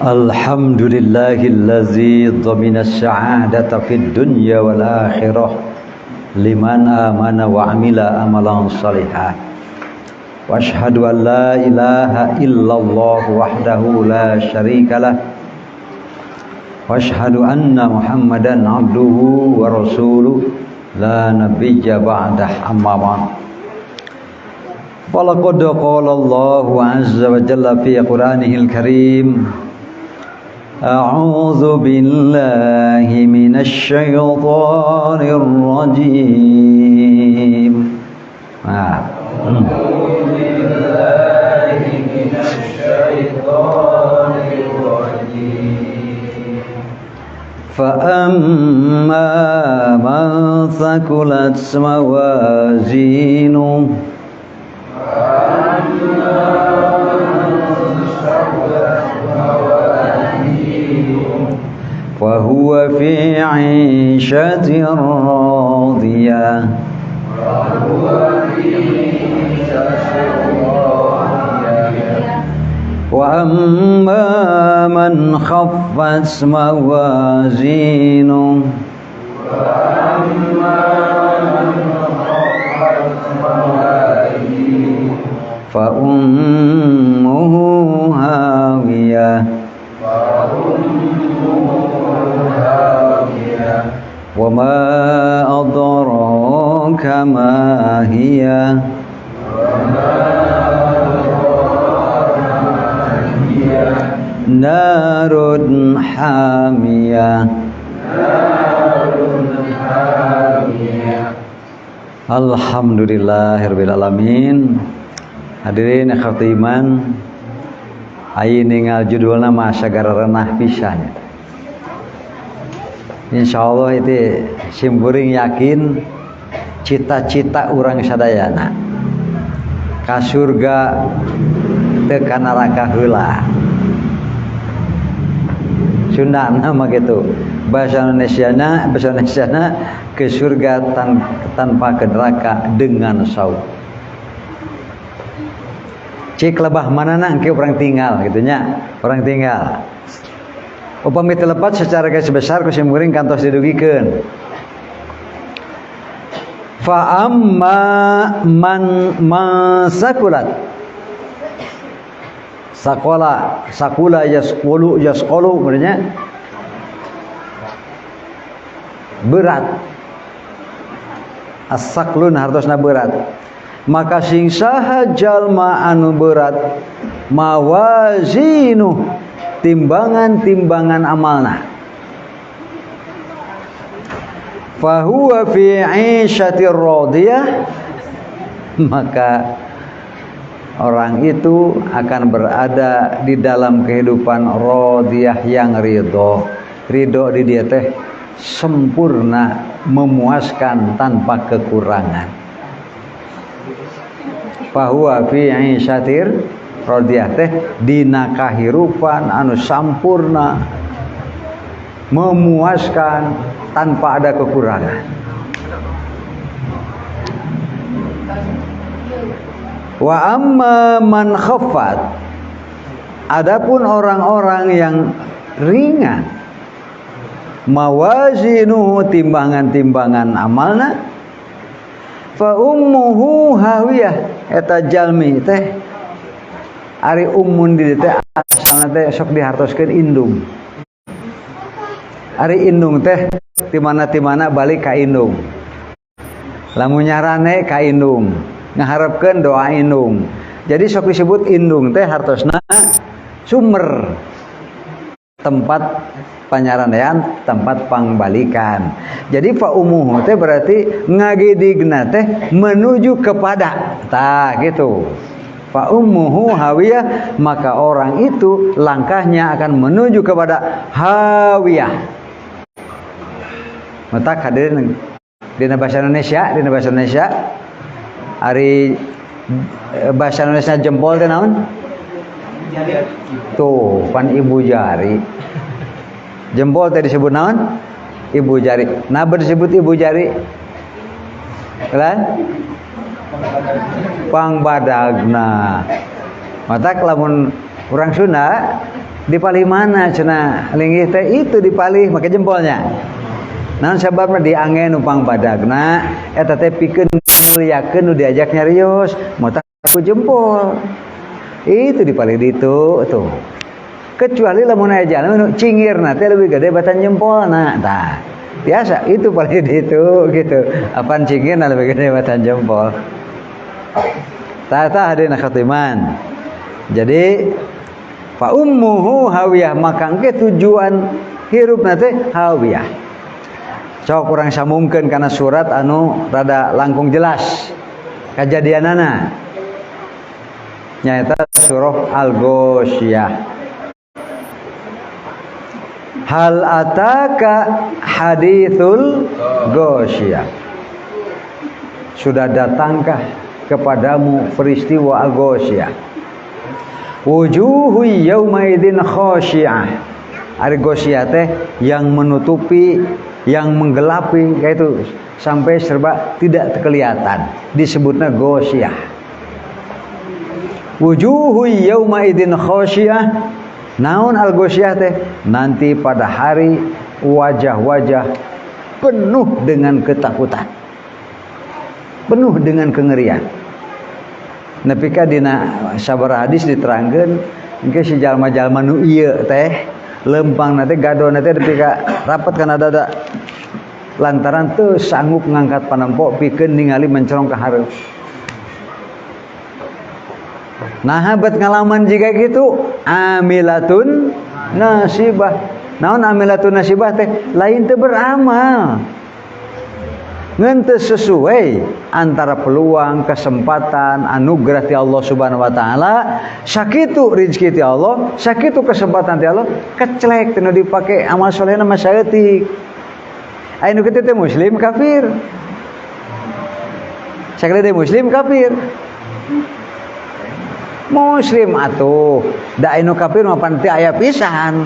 Alhamdulillahillazi dhamina as-sa'adata fid dunya wal akhirah liman amana wa amila amalan shalihan. Wa asyhadu an la ilaha illallah wahdahu la syarikalah. Wa asyhadu anna Muhammadan abduhu wa rasuluh la nabiyya ba'dah, amma ba'd. Walaqad qala Allahu azza wa jalla fi Qur'anihil karim, A'udzu billahi minasy syaithanir rajim. A'udzu billahi minasy syaithanir rajim. Fa amma man thaqulat mawazinuhu فهو في عيشة راضية وأما من خفت موازينه فأمه هاوية وما أدراك ما هي نار حامية. Alhamdulillahirabbil alamin. Hadirin ikhwati iman, ayeuna ningal judulna mah sagara renah pisan. Insyaallah itu simkuring yakin cita-cita urang sadayana ka surga teu ka neraka heula. Sundana mah kitu. Bahasa Indonesiana ke surga tanpa ke neraka dengan saum. Cik lebah manana engke urang tinggal kitu nya, urang tinggal. Upami teu lepat secara garis besar ku simkuring kantos didugikeun. Fa amma man masakulat sakola sakula yasqulu yasqulu maksudnya berat. As-saklun hartosna berat. Maka sing saha jalma anu berat mawazinu timbangan-timbangan amalna, fahuwa fi 'ishatir radiyah, maka orang itu akan berada di dalam kehidupan radiyah yang ridho. Ridho di dia teh sempurna, memuaskan tanpa kekurangan. Fahuwa fi 'ishatir radiyah teh dina kahirupan anu sampurna, memuaskan tanpa ada kekurangan. Wa amma man khaffat, adapun orang-orang yang ringan mawazinuhu timbangan-timbangan amalna, fa ummuhu hawiyah, eta jalmi teh ari ummun di teh asalna teh sok dihartoskeun indung. Ari indung teh di mana-mana balik ka indung. Lamun nyarane ka indung, ngaharepkeun doa indung. Jadi sok disebut indung teh hartosna sumber tempat panyaranean, tempat pangbalikan. Jadi fa ummuhu teh berarti ngagidigna teh menuju kepada, tah gitu. Fa ummuhu hawiyah, maka orang itu langkahnya akan menuju kepada hawiyah. Matak hadirin dina bahasa Indonesia, dina bahasa Indonesia ari bahasa Indonesia jempol teh naon? Tuh, pan ibu jari. Jempol teh disebut naon? Ibu jari. Nah, disebut ibu jari. Kan? Pangbadagna. Matak lamun urang Sunda Dipalih mana cenah linggih teh itu dipalih make jempolnya. Naon sababna diange numpang badagna eta teh pikeun mulyakeun nu diajak nyarios, motak ku jempol. Itu dipalih ditu tuh. Kecuali lamun aya jalma nu cingirna teh leuwih gede batan jempolna. Tah, biasa itu paling ditu gitu. Apan cingirna leuwih gede batan jempol. Tah tah hadina khatiman. Jadi fa ummuhu hawiyah, maka engke tujuan hirupna teh hawiyah. Sok kurang sambungkeun kana surat anu rada langkung jelas kajadianana. Nyaeta surah Al-Ghasyiyah. Hal ataka hadithul ghasyiyah. Sudah datangkah kepadamu peristiwa Al-Ghasyiyah? Wujuhu yauma idzin khasyi'ah. Ari ghasyiyah teh yang menutupi, yang menggelapi, kayak itu sampai serba tidak kelihatan. Disebutnya ghasyiyah. Wujuhu yauma idzin khasyi'ah. Naon al-ghasyiyah teh? Nanti pada hari wajah-wajah penuh dengan ketakutan, penuh dengan kengerian. Nepi ka dina sabaraha hadis diterangkeun engke si jalma-jalma nu ieu teh lempang teh gadona teh nepi ka rapat kana dada lantaran teu sanggup ngangkat panempo pikeun ningali mencerong ka hareup. Nah, bet ngalaman jika gitu amilatun nasibah. Naon amilatun nasibah teh? Lain teu beramal. Ngan teu sesuai antara peluang, kesempatan, anugerah ti Allah Subhanahu wa taala, sakitu rezeki ti Allah, sakitu kesempatan ti Allah, kecelek teu dipake amal solehna mah saeutik. Aya nu kitu teh muslim kafir. Sakali teh muslim kafir. Muslim atuh, da anu kafir mah pan teu aya pisan.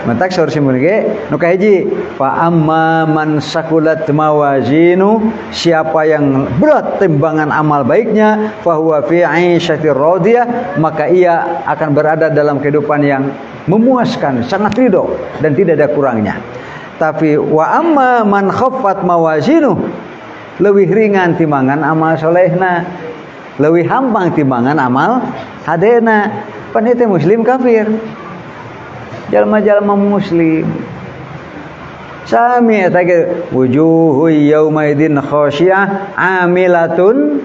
Matak saur simul ge nu kahiji fa amma man sakulat mawazinu, siapa yang berat timbangan amal baiknya, fa huwa fi 'aisyatir radiyah, maka ia akan berada dalam kehidupan yang memuaskan, sangat ridho dan tidak ada kurangnya. Tapi wa amma man khaffat mawazinu, leuwih ringan timbangan amal solehna, leuwih hampang timbangan amal hadena, pan ieu teh muslim kafir. Jalma-jalma muslim sami eta ge wujuhu yauma idzin khasyiah amilatun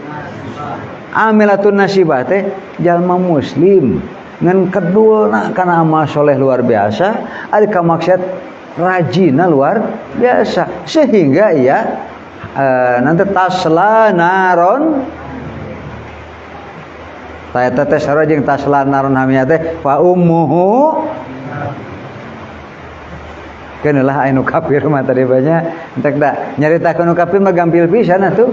amilatun nasibah teh jalma muslim ngan kedulna kana amal soleh luar biasa, ari kamaksiat rajina luar biasa, sehingga ia nanti tasla naron ta eta teh sarua jeung tasla naron hamiyah teh fa ummuhu. Keun lah anu kafir mah tadi banyak entek da nyaritakeun nu kafir mah gampil pisan atuh.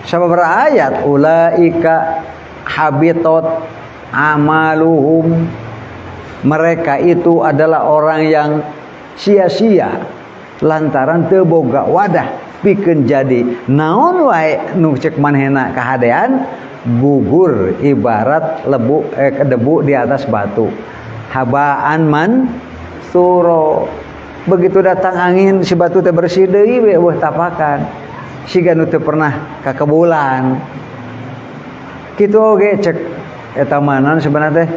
Sababaraha ayat ulaika habitat amaluhum, mereka itu adalah orang yang sia-sia lantaran teu boga wadah pikeun jadi naon wae nu cek manehna kahadean gugur ibarat lebu debu di atas batu. Habaan man suro, begitu datang angin si batu teh bersih deui we eueuh tapakan siga nu teu pernah kakebulan kitu oge cek eta manan sebenarnya teh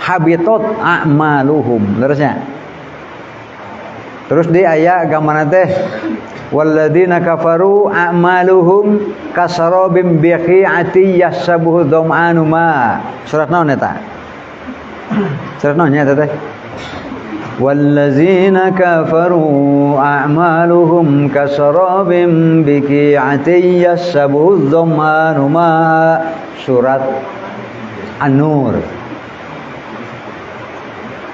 habitat a'maluhum terusnya. Terus di aya gamana teh walladzina kafaru a'maluhum kasarabim biqi'ati yahsabuhu dhama'anu ma. Surat naon eta? Surat naon nya eta teh? Walladzina kafaru a'maluhum kasarabim biqi'ati yahsabuhu dhama'anu ma. Surat An-Nur.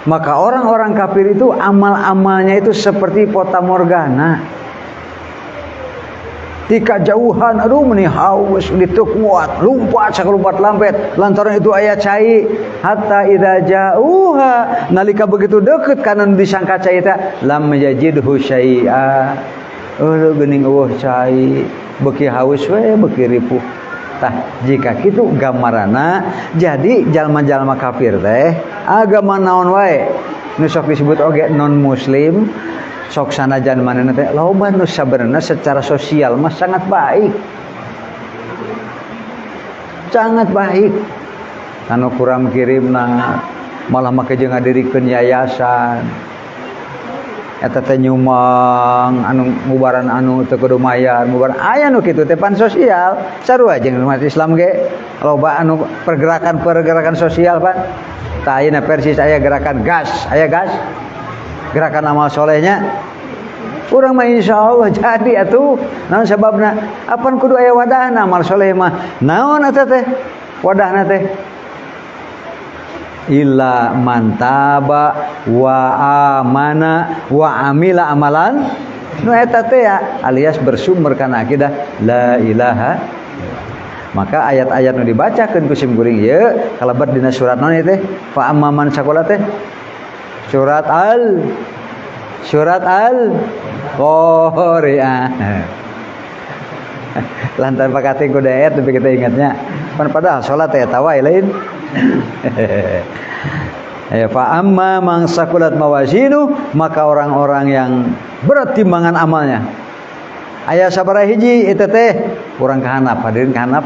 Maka orang-orang kafir itu amal-amalnya itu seperti fata morgana. Tika jauhan, aduh meni haus, itu kuat, lompat sakalompat lampet, lantaran itu aya cai, hatta idza jauha, nalika begitu deket kanan disangka cai teh, lam yajidhu syai'a. Eueuh geuning eueuh cai, beuki haus we, beuki ripuh. Tah jika kitu gambarana, jadi jalma-jalma kafir teh agama naon wae nu sok disebut oge non muslim, sok sanajan manehna teh loba nu sabenerna secara sosial mah sangat baik, sangat baik, anu kurang kirimna malah make jeung ngadirikeun yayasan eta teh, nyumang anu ngubaran, anu teu kudu mayar ngubaran. Aya nu kitu teh pan sosial, sarua jeung umat Islam ge loba anu pergerakan-pergerakan sosial pan. Tah, ayeuna persis aya gerakan gas, aya gas gerakan amal solehnya. Urang mah insya Allah jadi atuh. Naon sababna? Apan kudu aya wadahna amal soleh mah. Naon eta teh wadahna teh? Illa man taba wa amana wa amila amalan nu eta teh ya, alias bersumber kana akidah la ilaha. Maka ayat-ayat nu dibacakeun ku sim kuring ieu kalebet dina surat naon ieu teh? Fa amman sakola teh surat al Qari'ah. Lantaran pakating ku daet tapi kita ingatnya pan, padahal salat teh eta wae lain ya. Fa amma man sakulat mawazinu, maka orang-orang yang berat timbangan amalnya. Aya sabaraha hiji itu teh? Kurang kahanap, hadirin, kahanap,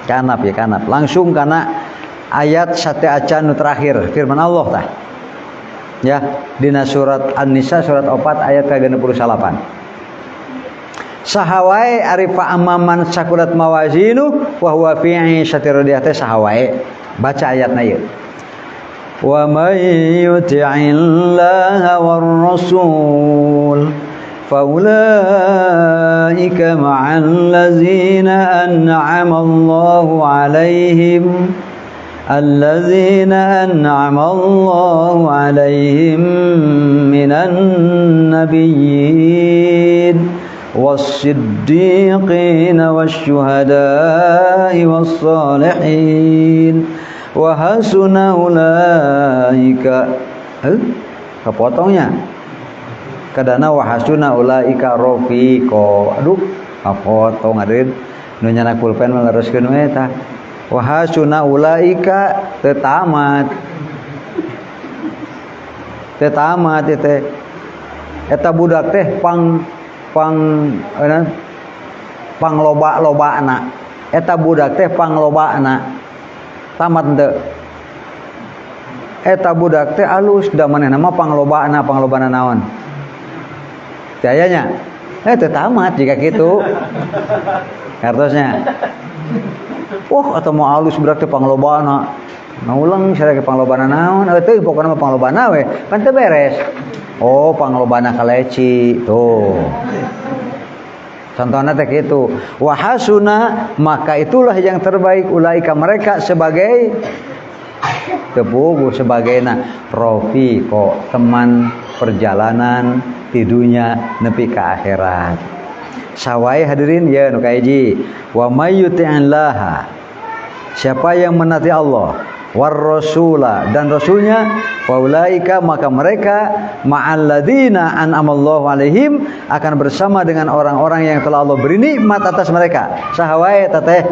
kahanap ya, kahanap langsung karena ayat sateuacan nu terakhir firman Allah tah ya, dina surat An-Nisa surat 4 ayat ke-68. Saha wae ari fa amman sakulat mawazinu wa huwa fi 'ishatir radiyah teh? Saha wae? Baca ayatna ieu: wa may yuti'illaha war rasul faulaika ma'al ladzina an'ama Allahu 'alaihim, الذين أنعم الله عليهم من النبيين والصديقين والشهداء والصالحين وحسن أولئك. Kepotongnya kadana wahasuna ulaika rafiqo. Aduh, kapotong hadirin. Nu nyana pulpen meneruskeun we tah, wahasuna ulaika teu tamat, teu tamat teh. Eta budak teh pang pang eh, pang loba-lobana. Eta budak teh pang lobana. Tamat henteu? Eta budak teh alus da manehna mah panglobana. Panglobana naon? Teu aya nya. Teu tamat jika kitu kartosnya. Wah, atau mau alus budak teh panglobana. Nah, ulang saya ke panglobana naon? Teu, pokokna mah panglobana we pan teu beres. Oh, panglobana kaleci tuh. Contohnya teh gitu. Wahasuna, maka itulah yang terbaik, ulaika mereka sebagai tepugu sebagai na kok teman perjalanan tidunya nepi ke akhirat. Saha wae hadirin ya nu kahiji? Wa may yuti'illaha, siapa yang menaati Allah, war rasula, dan rasulnya, faulaika, maka mereka, ma'alladzina an'amallahu alaihim, akan bersama dengan orang-orang yang telah Allah beri nikmat atas mereka. Saha wae teteh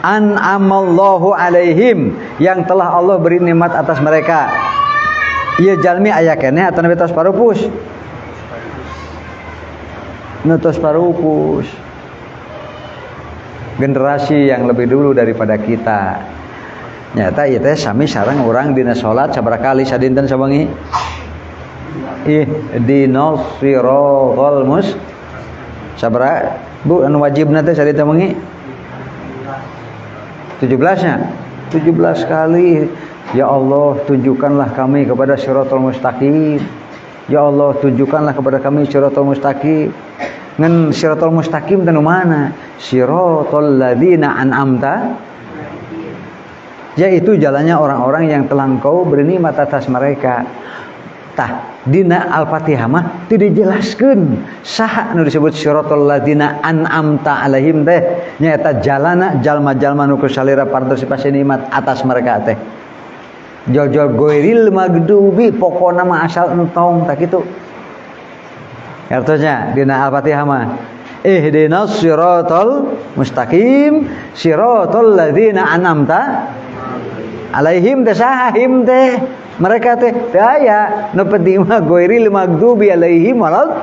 an'amallahu alaihim, yang telah Allah beri nikmat atas mereka? Ieu jalmi aya keneh atau nabi tos parupus? Nu tos parupus, generasi yang lebih dulu daripada kita. Nyata ieu teh sami sareng urang dina salat sabaraha kali sadinten sawengi? Ihdinas siratal mus sabaraha, Bu, anu wajibna teh sadinten wengi? 17 nya, 17 kali. Ya Allah, tunjukkanlah kami kepada siratal mustaqim. Ya Allah, tunjukkanlah kepada kami siratal mustaqim. Ngan siratal mustaqim teh mana? Siratal ladzina an'amta, yaitu jalannya orang-orang yang telah engkau beri nikmat atas mereka. Tah, dina Al-Fatihah mah tidak dijelaskeun saha nu disebut siratal ladzina an'amta alaihim teh, nyaeta jalana jalma-jalma nu ku salira partisipasi nikmat atas mereka teh. Jol-jol goiril magdubi, pokona mah asal entong tak kitu. Artinya dina Al-Fatihah mah Ihdinas siratal mustaqim siratal ladzina an'amta alaihim teh saha him teh mereka teh teu aya nu penting mah ghairil maghdubi alaihim walad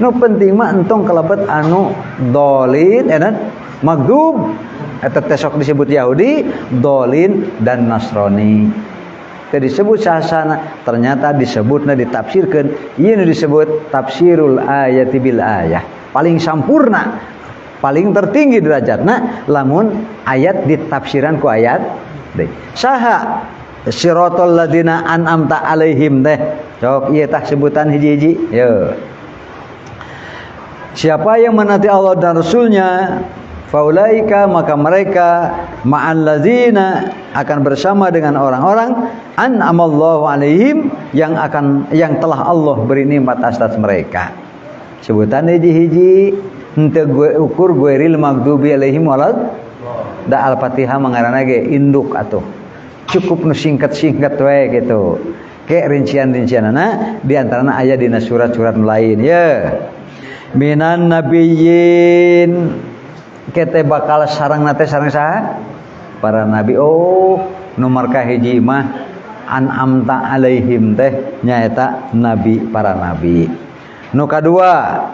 nu penting mah entong kalebet anu dolin eta maghdub eta teh sok disebut Yahudi, dolin dan Nasrani. Teu disebut sahasana, ternyata disebutna ditafsirkeun ieu nu disebut tafsirul ayati bil ayah. Paling sampurna, paling tertinggi derajatna lamun ayat ditafsiran ku ayat deui. Saha siratal ladzina an'amta alaihim teh? Sok ieu tah sebutan hiji-hiji. Yo. Siapa yang menaati Allah dan Rasulnya, faulaika maka mereka ma'al ladzina akan bersama dengan orang-orang an'amallahu alaihim yang akan yang telah Allah beri nikmat atas mereka. Sebutan hiji-hiji henteu gue ukur ghairil maghdubi alaihim walad da Al-Fatihah mangaranna ge induk atuh. Cukup nu singkat-singkat we gitu. Ke rincian-rincianana di antarana aya dina surat-surat lain ye. Minan nabiyyin kete bakal sarang nate sarang saha? Para nabi. Oh, nomor kahiji mah an'amta alaihim teh nyaeta nabi para nabi. Nu kadua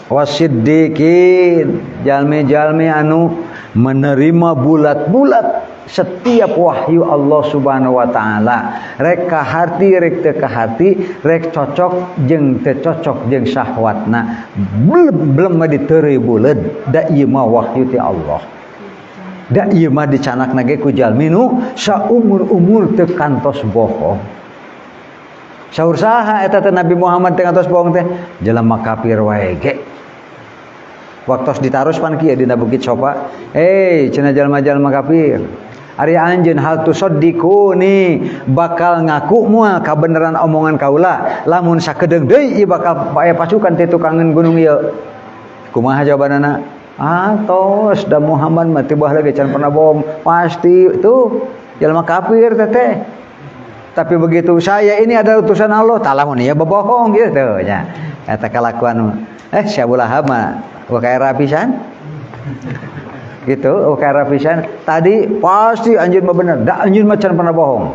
wasiddiqin, jalmi-jalmi anu menerima bulat-bulat setiap wahyu Allah Subhanahu wa taala. Rek ka hati rek teu ka hati, rek cocok jeung teu cocok jeung syahwatna. Belum mah diteureuy buleud, da ieu mah wahyu ti Allah. Da ieu mah dicanakna ge ku jalmi nu saumur-umur teu kantos bohong. Saur saha eta teh Nabi Muhammad teu kantos bohong teh? Jelema kafir wae ge. Waktos ditaros pan kieu dina Bukit Sofa, cenah jalma-jalma kafir. Ari anjeun hal tusaddiquni bakal ngaku moal kabeneran omongan kaula lamun sakedeung deui ieu bakal aya pasukan ti tukangan gunung ieu. Kumaha jawabanana? Ah tos da Muhammad mah teu lagi can pernah bohong. Pasti tuh jelema kafir teh. Tapi begitu saya ini adalah utusan Allah, tah lamun ieu bohong gitu nya. Eta kalakuan si Abu Lahab mah kayak pisan. Gitu, kayak pisan. Tadi pasti anjeun mah bener, da anjeun mah can pernah bohong.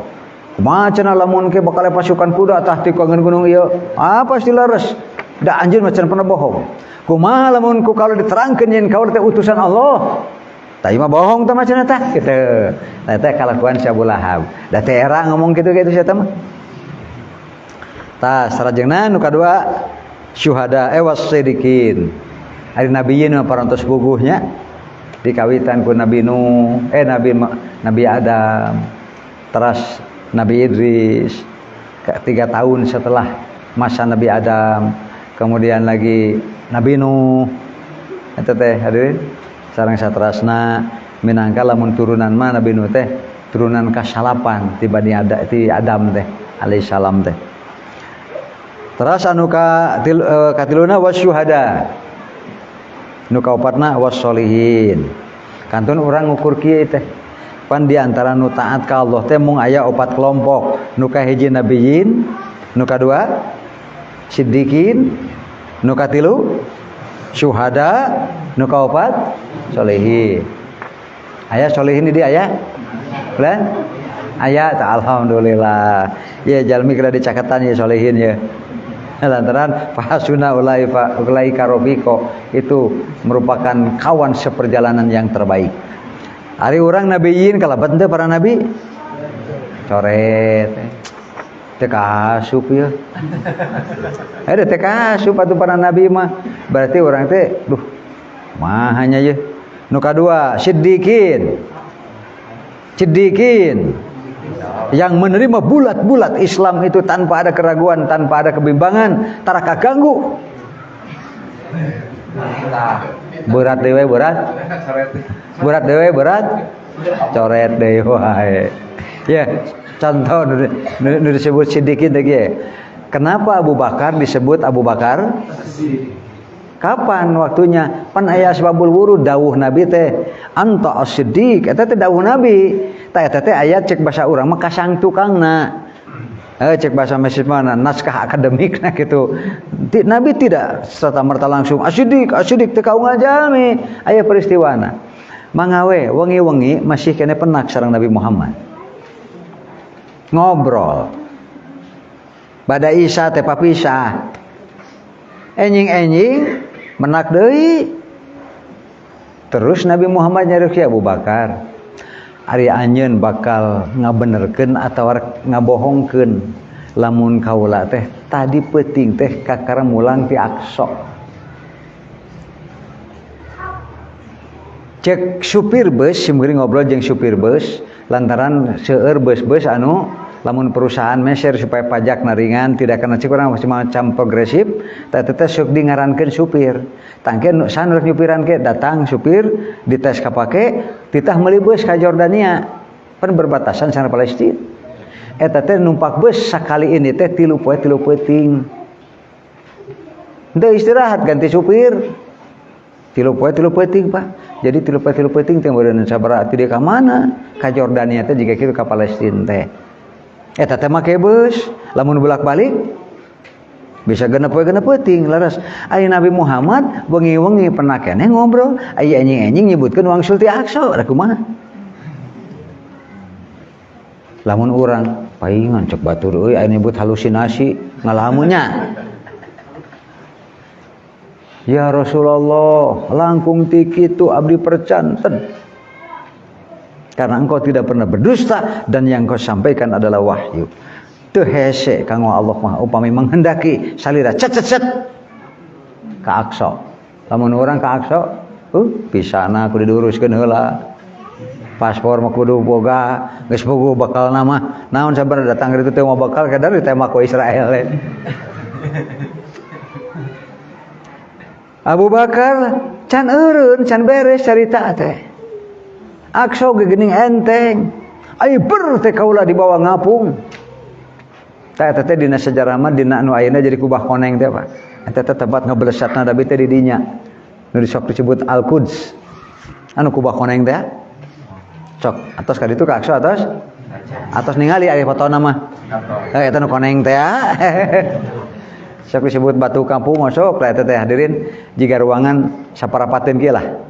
Kumaha cenah lamun ke bakal pasukan kuda tah ti gunung ieu? Ah pasti leres. Da anjeun mah can pernah bohong. Kumaha lamun ku kalau diterangkeun yen kaula teh utusan Allah? Tah ieu mah bohong teh mah cenah tah gitu. Tah teh kalakuan si Abu Lahab. Da teh era ngomong kitu kitu sia teh mah. Tah sarajengna nu kadua syuhada was-sidiqin. Ari nabiyyin mah parantos buguhnya dikawitan ku Nabi Nuh, Nabi Adam, teras Nabi Idris, 3 tahun setelah masa Nabi Adam, kemudian lagi Nabi Nuh, eta teh hadirin sareng saterasna minangka lamun turunan mah Nabi Nuh teh turunan kasalapan ti Bani Adam, ti Adam teh alaihi salam teh. Teras anu katiluna wasyuhada. Nu kaopatna wassolihin. Kantun urang ngukur kieu teh. Pan di antara nu taat ka Allah teh mung aya 4 kelompok. Nu kahiji nabiyyin, nu kadua siddiqin, nu katilu syuhada, nu kaopat solehin. Aya solehin di aya? Bulan? Aya ta alhamdulillah. Ye jalmi kira dicakatan ye solehin ye. Lantaran fahasuna ulaika rafiqo itu merupakan kawan seperjalanan yang terbaik. Ari urang nabiyyin kalebet teu para nabi? Coret. Teu kaasup ieu. Ada teu kaasup atuh para nabi mah. Berarti urang teh duh mahanya ieu. Nu kadua siddiqin. Siddiqin yang menerima bulat-bulat Islam itu tanpa ada keraguan, tanpa ada kebimbangan, tara kaganggu. Berat dewe berat. Berat dewe berat. Coret dewe wae. Ya, contoh nu disebut siddiqin teh kieu. Kenapa Abu Bakar disebut Abu Bakar? Kapan waktunya? Pan aya asbabul wurud dawuh Nabi teh anta as-siddiq eta teh dawuh Nabi. Tah eta teh aya cek basa urang mah kasang tukangna. Cek bahasa Mesir mana naskah akademik nah gitu. Nabi tidak serta merta langsung asidik asidik teu kaungal jalmi aya peristiwana. Mangawe wengi-wengi masih kene penak sareng Nabi Muhammad. Ngobrol. Bada Isa teh papisah. Enjing-enjing menak deui. Terus Nabi Muhammad nyarios Abu Bakar. Ari anjeun bakal ngabenerkeun atawa ngabohongkeun lamun kaula teh tadi peuting teh kakara mulang ti Aqsa. Cek supir bus simkuring ngobrol jeung supir bus lantaran seueur bus-bus anu lamun perusahaan meser supaya pajak ringan tidak kena cek urang macam progresif teh teh sok di ngarankeun supir. Tangke san rek nyupiran ke datang supir dites kapake titah meuli bus ka Jordania pan berbatasan sareng Palestina. Eta teh numpak bus sakali ini teh 3 poe 3 peuting. Henteu istirahat ganti supir. 3 poe 3 peuting Pak. Jadi 3 poe 3 peuting teh meureun sabaraha ti ka mana? Ka Jordania teh jiga kitu ka Palestina teh. Eta teh make bus, lamun bolak-balik bisa genep poe genep peuting leres. Aya Nabi Muhammad wengi-wengi pernah keneh ngobrol, aya enjing-enjing nyebutkeun wangsul ti Aqsa, rek kumaha? Lamun urang paingan cek batur euy aya nyebut halusinasi ngalamunnya. Ya Rasulullah, langkung ti kitu abdi percanten. Karena engkau tidak pernah berdusta dan yang kau sampaikan adalah wahyu. Teu hese kanggo Allah mah upami menghendaki salira cet cet cet ka Aqsa. Lamun urang ka Aqsa, pisana kudu diuruskeun heula. Paspor mah kudu boga, geus bogo bakal nama. Naon sabar datang kitu teh mau bakal kadar ditembak ku Israel. Abu Bakar can eureun, can beres carita teh. Aqsa ge geuning enteng. Ai ber teh kaula dibawa ngapung. Tah eta teh dina sejarah mah dina anu ayeuna jadi kubah koneng teh Pak. Eta teh tempat ngebelesatna Nabi teh di dinya. Nu sok disebut Al-Quds. Anu kubah koneng teh. Sok atos ka ditu ka Aqsa atos. Atos ningali aya fotona mah. Eta nu koneng teh. Sok disebut batu kampung sok lah eta teh hadirin jiga ruangan saparapateun kieu lah.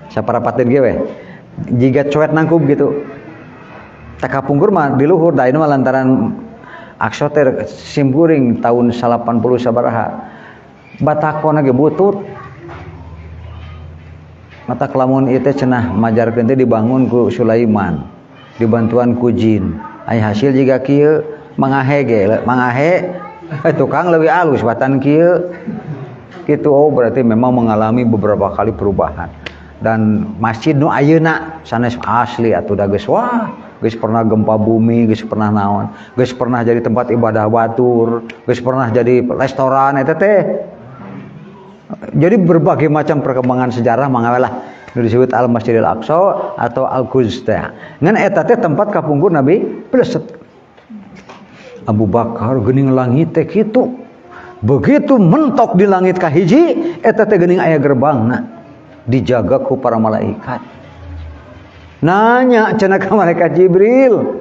Saparapateun kieu we. Jiga coet nangkub gitu. Tak kapungkur mah di luhur da ieu mah lantaran Aqsa teh simkuring tahun 80 sabaraha. Batakona ge butut. Mata kelamun ieu teh cenah majarkeun teh dibangun ku Sulaiman, dibantuan ku jin. Aya hasil jiga kieu mangahe ge, mangahe tukang leuwih alus batan kieu. Kitu oh berarti memang mengalami beberapa kali perubahan. Dan masjid nu ayeuna sanes asli atuh da geus wah, geus pernah gempa bumi, geus pernah naon, geus pernah jadi tempat ibadah batur, geus pernah jadi restoran eta teh. Jadi berbagai macam perkembangan sejarah mangawe lah nu disebut Al Masjidil Aqsa atau Al Quds teh. Ngan eta teh tempat kapungkur Nabi pleset. Abu Bakar geuning langit teh kitu. Begitu mentok di langit kahiji eta teh geuning aya gerbangna. Dijaga ku para malaikat. Nanya cenah ka malaikat Jibril,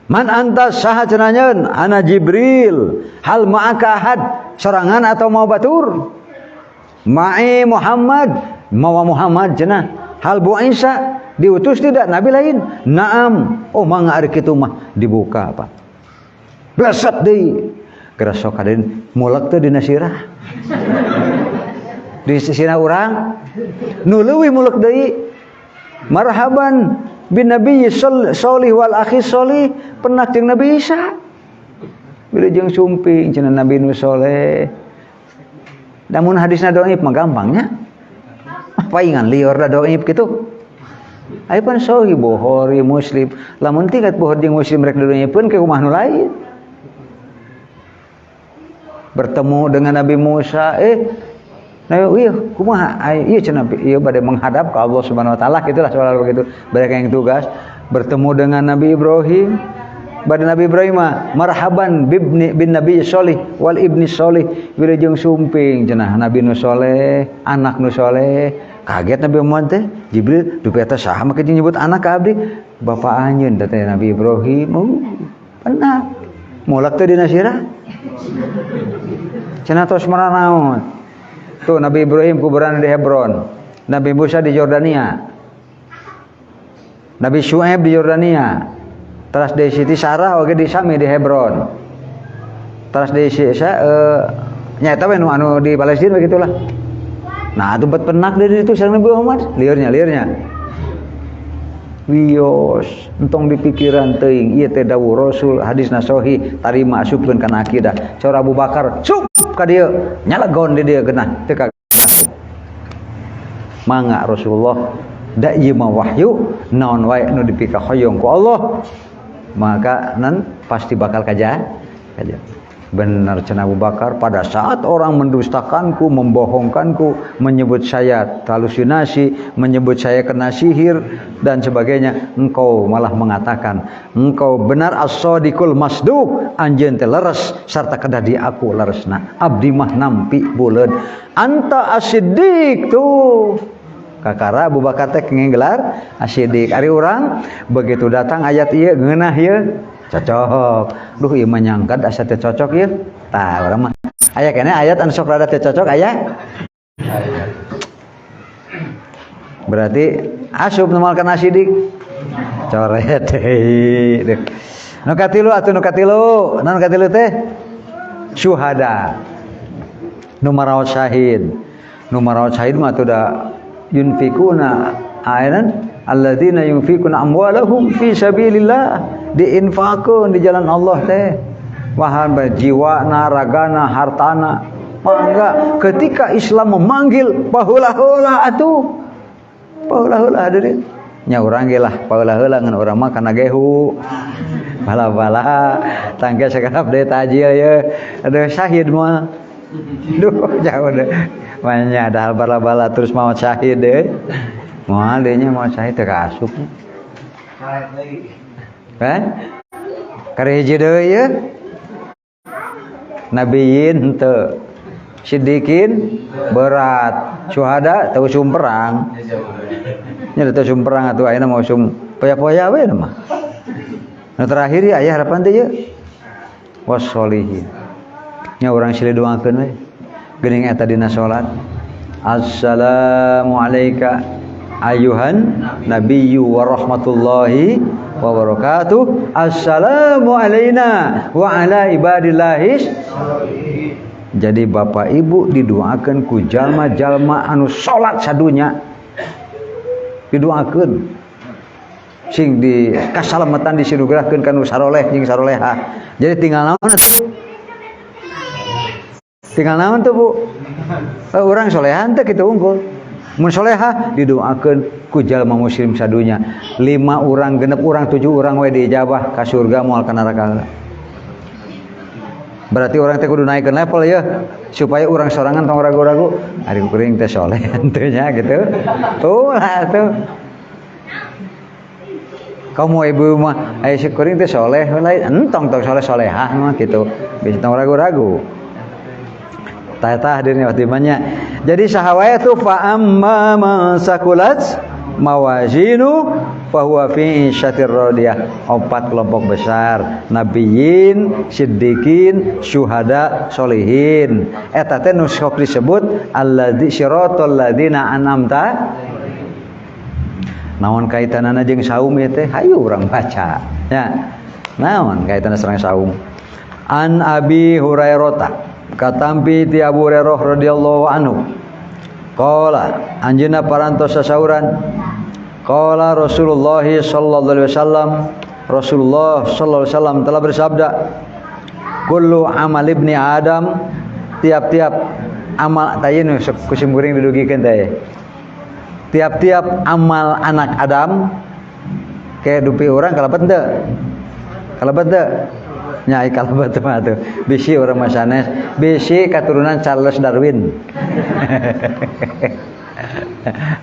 "Man anta saha cenah nyeun?" "Ana Jibril." "Hal ma'aka ahad?" Sorangan atau mau batur? "Ma'i Muhammad." "Mawa Muhammad cenah." "Hal bu'isa?" Diutus tidak nabi lain? "Naam." Oh mangga ari kitu mah dibuka Pak. Bleset deui. Geura sok hadirin mulek teh dina sirah. Di sisina urang nu leuwih mulek deui. Marhaban bin Nabi solih wal akhi solih, pernah jeung Nabi Isa. Bila jeung sumping cenah Nabi nu soleh. Namun hadisna dhaif mah gampangnya. Paingan lieur da dhaif kitu. Aya pan sahih Bukhari Muslim. Lamun tingkat Bukhari jeung Muslim rek didoifkeun ke kumaha nu lain. Bertemu dengan Nabi Musa, nah, iya, kumaha? Iya cenah, iya bade menghadap ke Allah Subhanahu wa taala gitulah soal begitu. Mereka yang tugas bertemu dengan Nabi Ibrahim. Bade Nabi Ibrahim mah marhaban bibni bin Nabi Solih wal ibni Solih, wilujeng sumping cenah Nabi nu soleh, anak nu soleh. Kaget Nabi Muhammad teh, Jibril dupi eta saha make nyebut anak ka abdi? Bapak anjeun teh Nabi Ibrahim. Pernah. Mulak teh dina sirah. Cenah tos maranaon. Tuh Nabi Ibrahim kuburan di Hebron, Nabi Musa di Jordania, Nabi Syuaib di Jordania. Terus di Siti Sarah oge di sami di Hebron. Terus di nyata we anu di Palestina begitulah. Nah, itu bet penak dari itu sareng Nabi Muhammad, liurnya. Wios, entong di pikiran teuing ieu teh dawuh Rasul, hadisna sahih, tarima asupkeun kana akidah. Saur Abu Bakar, sup ka dieu, nyalegon di dieu geunah teu kaganggu. Mangga Rasulullah, da ieu mah wahyu, naon wae nu dipikahoyong ku Allah, maka nan pasti bakal kaja. Benar cenah Abu Bakar, pada saat orang mendustakanku, membohongkanku, menyebut saya halusinasi, menyebut saya kena sihir dan sebagainya, engkau malah mengatakan engkau benar as-sadiqul masduq, anjeun teh leres sarta kedah di aku leresna. Abdi mah nampi buleud. Anta as-siddiq tuh. Kakara Abu Bakar teh kenging gelar as-siddiq. Ari urang begitu datang ayat ieu ngeunah ieu cocok. Duh ieu mah nyangkat asa teu cocok ieu. Tah urang mah aya keneh ayat anu sok rada teu cocok aya. Berarti asup nu moal kana sidik. Coret deui. Nu katilu atuh nu katilu. Naon katilu teh? Syuhada. Nu maraot syahid. Nu maraot syahid mah atuh da yunfikuna ayatan alladzina yunfikuna amwalahum fi sabilillah, diinfakeun di jalan Allah teh. Wahan jiwana, ragana, hartana. Mangga ketika Islam memanggil paheula-heula atuh. Paheula-heula hadirin. Nya urang ge lah paheula-heula ngan urang mah kana gehu. Bala-bala tangke sakedap deui tajil ye. Aduh syahid mah. Duh jauh deh. Banyak ada hal bala-bala terus mau syahid deh. Moal deui nya mau syahid teu kaasup. Kan? Kare hiji deui ye. Nabiyin henteu. Siddiqin berat, syuhada teu usum perang. Nya teu usum perang atuh ayeuna mah usum poya-poya we mah. Nu terakhir ya aya harapan teh ye. Wassolihin. Nya urang silih doakeun we. Geuning eta dina salat. Assalamu alayka ayuhan nabiyyu wa rahmatullahi wa barakatuh. Assalamu alaina wa ala ibadillahis. Jadi bapak ibu didoakan ku jalma-jalma anu salat sadunya. Didoakeun sing di kasalamatan disinugrahkeun kanu saroleh jeung saroleha. Jadi tinggal naon atuh? Tinggal naon tuh Bu? Urang solehan teh kitu unggul. Mun soleha didoakeun ku jalma muslim sadunya. 5 urang, 6 urang, 7 urang we diijabah ka surga moal ka neraka. Berarti orang teh kudu naikkeun level ya supaya urang sorangan tong ragu-ragu. Ari kuring teh soleh henteu nya gitu. Tuh lah tuh. Kamu ibu mah aya si kuring teh soleh lain entong tong soleh solehah mah gitu. Bisa tong ragu-ragu. Tah hadirin waktu. Jadi saha wae tuh fa amma man sakulat mawazinu fahuwa fi isyatir radiyah. 4 kelompok besar, nabiyin, siddiqin, syuhada, solihin. Eta teh nu sok disebut alladzi siratal ladzina an'amta. Naon kaitanana jeung saum ieu teh? Hayu urang baca. Ya. Naon kaitanna sareng saum? An Abi Hurairah katampi ti Abu Hurairah radhiyallahu anhu. Qala anjeunna parantos sasauran qala Rasulullah sallallahu alaihi wasallam, Rasulullah sallallahu alaihi wasallam telah bersabda, kullu amal ibni Adam, tiap-tiap amal tayun kusim kuring didugikeun teh. Tiap-tiap amal anak Adam ke dupi urang kalebet henteu? Kalebet henteu? Nya kalebet mah atuh. Bisi urang mah sanes, bisi katurunan Charles Darwin.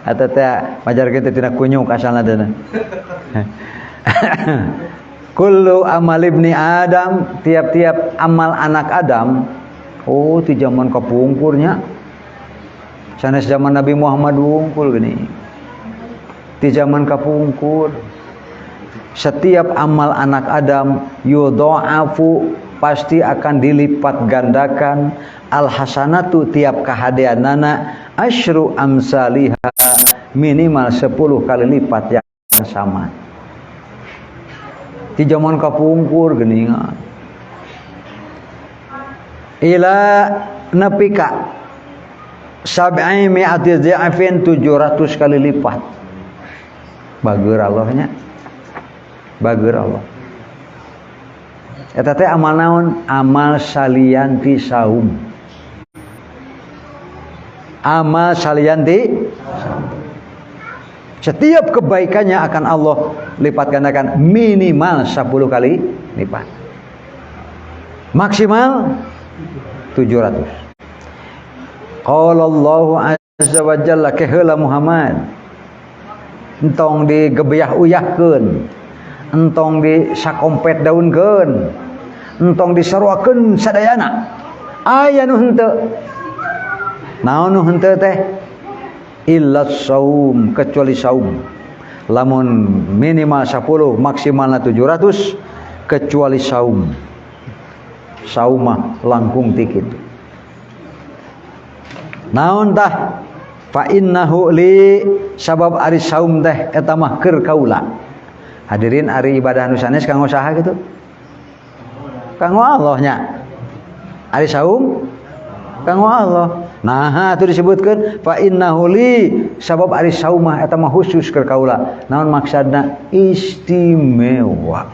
Atau teh majarkeun teh tina kunyuk asalna teh. Kullu amal ibni Adam, tiap-tiap amal anak Adam. Oh, ti zaman kapungkurnya. Sanes zaman Nabi Muhammad wungkul gini. Di zaman kapungkur. Setiap amal anak Adam yudha'afu pasti akan dilipat gandakan al hasanatu tiap kahadeanana asyru amsaliha minimal 10 kali lipat yang sama. Di zaman kapungkur geuningan ila nepi ka sab'i mi'ati dhi'fin 700 kali lipat. Bager Allahnya, bager Allah. Eta teh amal naon? Amal salian ti saum. Amal salian ti saum. Setiap kebaikannya akan Allah lipat gandakan minimal 10 kali lipat. Maksimal 700. Qala Allahu azza wa jalla keheula Muhammad. Entong digebyah-uyahkeun, entong disakompet daunkeun, entong disaruakeun sadayana. Aya nu henteu. Naon nu henteu teh? Illa saum, kecuali saum. Lamun minimal 10, maksimalna 700, kecuali saum. Saum mah langkung ti kitu. Naon tah? Fa innahu li, sabab ari saum teh eta mah keur kaula. Hadirin, ari ibadah nu sanes kanggo saha kitu? Kanggo Allah nya. Ari saum kanggo Allah. Nah, itu disebutkan fa innahu li, sabab ari saum mah eta mah khusus keur kaula. Naon maksudna? Istimewa.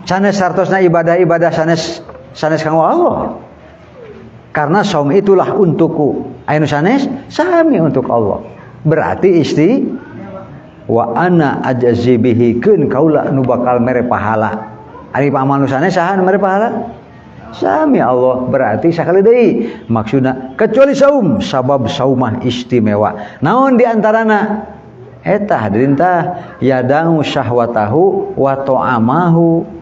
Sanes sartosna ibadah-ibadah sanes sanes kanggo Allah. Karena saum itulah untukku. Aya nu sanes sami untuk Allah. Berarti isti wa ana ajzi bihi, keun kaula nu bakal mere pahala. Ari amal nu sanes saha nu mere pahala? Sami Allah. Berarti sakali deui maksudna kecuali saum, sabab saumah istimewa. Naon di antarana? Eta hadirin tah yadau syahwatahu wa ta'amahu.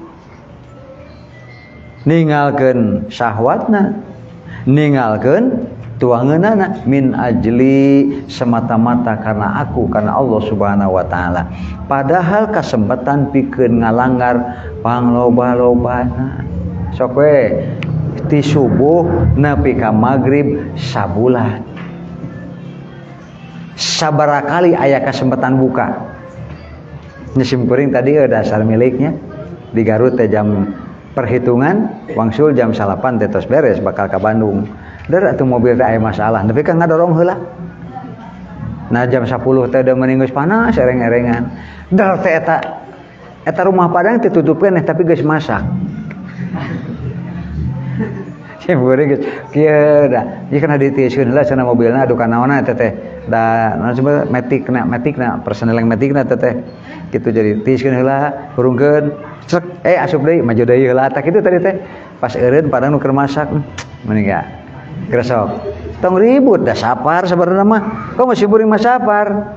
Ninggalkeun syahwatna, ninggalkeun tuangeunana min ajli, semata-mata karena aku, karena Allah Subhanahu wa taala. Padahal kasempatan pikeun ngalanggar pangloba-lobana. Sok we ti subuh nepi ka magrib sabulan. Sabaraha kali aya kesempatan buka? Nya kuring tadi dasar miliknya di Garut teh jam perhitungan wangsul jam 9 teh tos beres bakal ke Bandung. Der atuh mobil teh aya masalah, nepi ka ngadorong heula. Nah jam 10 teh udah mending geus panas ereng-erengan. Der teh eta eta rumah Padang teh tutup keneh tapi geus masak. Sim kuring geus kieu da. Ieu kana ditiiskeun heula cenah mobilna adu kanaonna eta teh. Da naon sebut metik na metik na personel metik na teh teh. Kitu jadi tiiskeun heula, hurungkeun, cek asup deui maju deui heula tah kitu tadi teh. Pas eureun Padang nu keur masak, mending ga kresok. Tong ribut dah sapar sebenarnya mah. Kok masih buring mah sapar.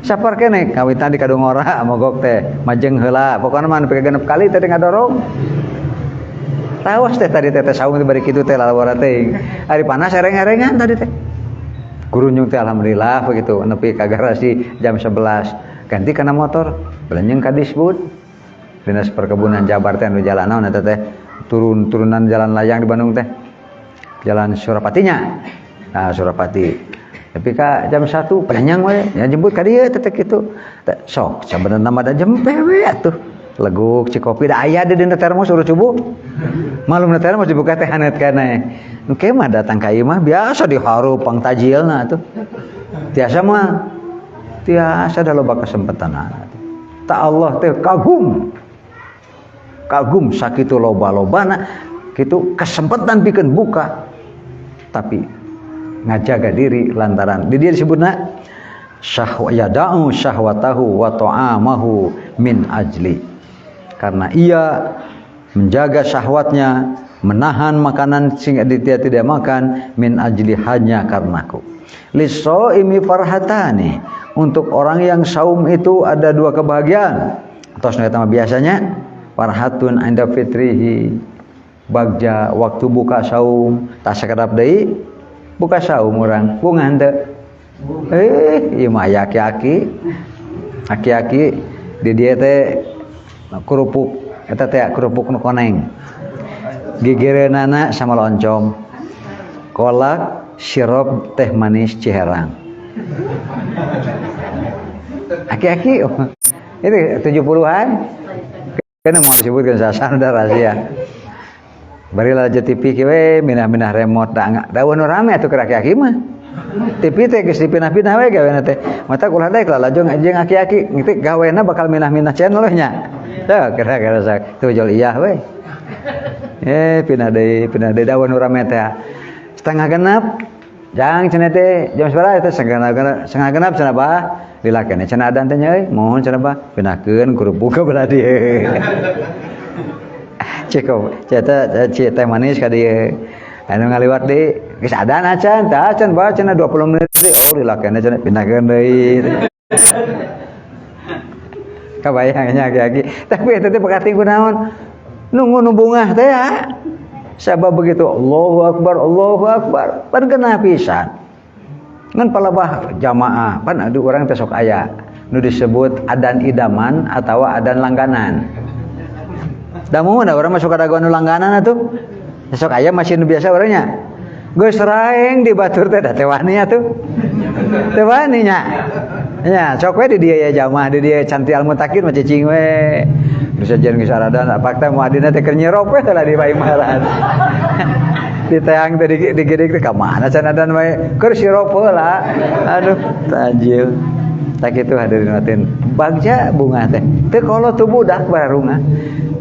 Sapar keneh kawitan di Kadungora mogok teh majeng heula. Pokona mah nepi ka 6 kali teh ngadorong. Tawas teh tadi teh saung teh bari kitu teh lalawara teh. Ari panas ereng-erengan tadi teh. Gurunyung teh alhamdulillah begitu nepi ka garasi jam 11. Ganti kana motor, belenjeng ka Disbud. Dinas Perkebunan Jabar teh anu jalan naon eta teh? Turun-turunan jalan layang di Bandung teh. Jalan Surapatinya. Nah, Surapati. Tapi ka jam 1 belenjeng we, ya jemput ka dieu teh kitu. Sok sabenerna mah da jempe we atuh. Leguk cikopi da aya di dina termos urut subuh. Malum na termos dibuka teh haneut keneh. Engke mah datang ka ieu mah biasa diharup pang tajilna atuh. Tiasa mah tiasa da loba kesempatanana. Ta Allah teh kagum. Kagum sakitu loba-lobana kitu kesempatan pikeun buka. Tapi ngajaga diri lantaran di dia disebutna syahwa yada'u syahwatahu wa ta'amahu min ajli. Karena ia menjaga syahwatnya, menahan makanan sehingga dia tidak makan, min ajli hanya karenaku. Lis-shaimi farhatani. Untuk orang yang saum itu ada dua kebahagiaan. Atos nu eta mah biasanya farhatun inda fitrihi. Bagja waktu buka saum, tah sakedap deui buka saum urang. Bunga henteu? Ieu mah aya aki-aki. Aki-aki di dieu teh kerupuk Eta teh kerupuk nu koneng. Gigireunana sama loncom. Kolak sirup teh manis Ciherang. Aki-aki itu 70-an. Kan mau disebutkan sasan udah rahasia. Bari lalajo TV kieu we minah-minah remote da da nu rame atuh keur aki-aki mah. TV teh geus dipinah-pinah we gawena teh. Mata ulah daek lalajo jeung aki-aki ngitik gawena bakal minah-minah channel we nya. Teu kira-kira sak tujol iyah we. Pindah deui da nu rame teh. Setengah genap jang cenah teh jam sabaraha teh setengah genap cenah bah. Lila keneh cenah adan teh nya euy, mohon cenah bah pindahkeun kerupuk ka belah dieu. Cek eta teh manis ka dieu. Anu ngaliwat deui geus adan acan, tah acan bah cenah 20 menit deui. Oh lila keneh cenah pindahkeun deui. Kabayang nya aki-aki. Tapi eta teh pakating kunaon? Nunggu nu bungah teh ya. Sabab begitu Allahu Akbar, Allahu Akbar. Pan genah pisan. Ngan palebah jamaah, pan aduh urang teh sok aya nu disebut adan idaman atawa adan langganan. Da mun urang mah sok dagoan nu langganan atuh. Sok aya masih nu biasa urangnya. Geus raeng di batur teh da teh wani atuh. Teh wani nya. Nya sok we di dieu ya jamaah di dieu Canti Al Mutakin mah cicing we. Bisa jeung geus aradan apa teh muadina teh keur nyirop we lah di paimaran. Di teang teh digidik teh ka mana can adan wae keur sirop heula. Aduh tajil. Tak kitu hadirin matin. Bagja bunga teh. Teu kolot tuh budak barunga.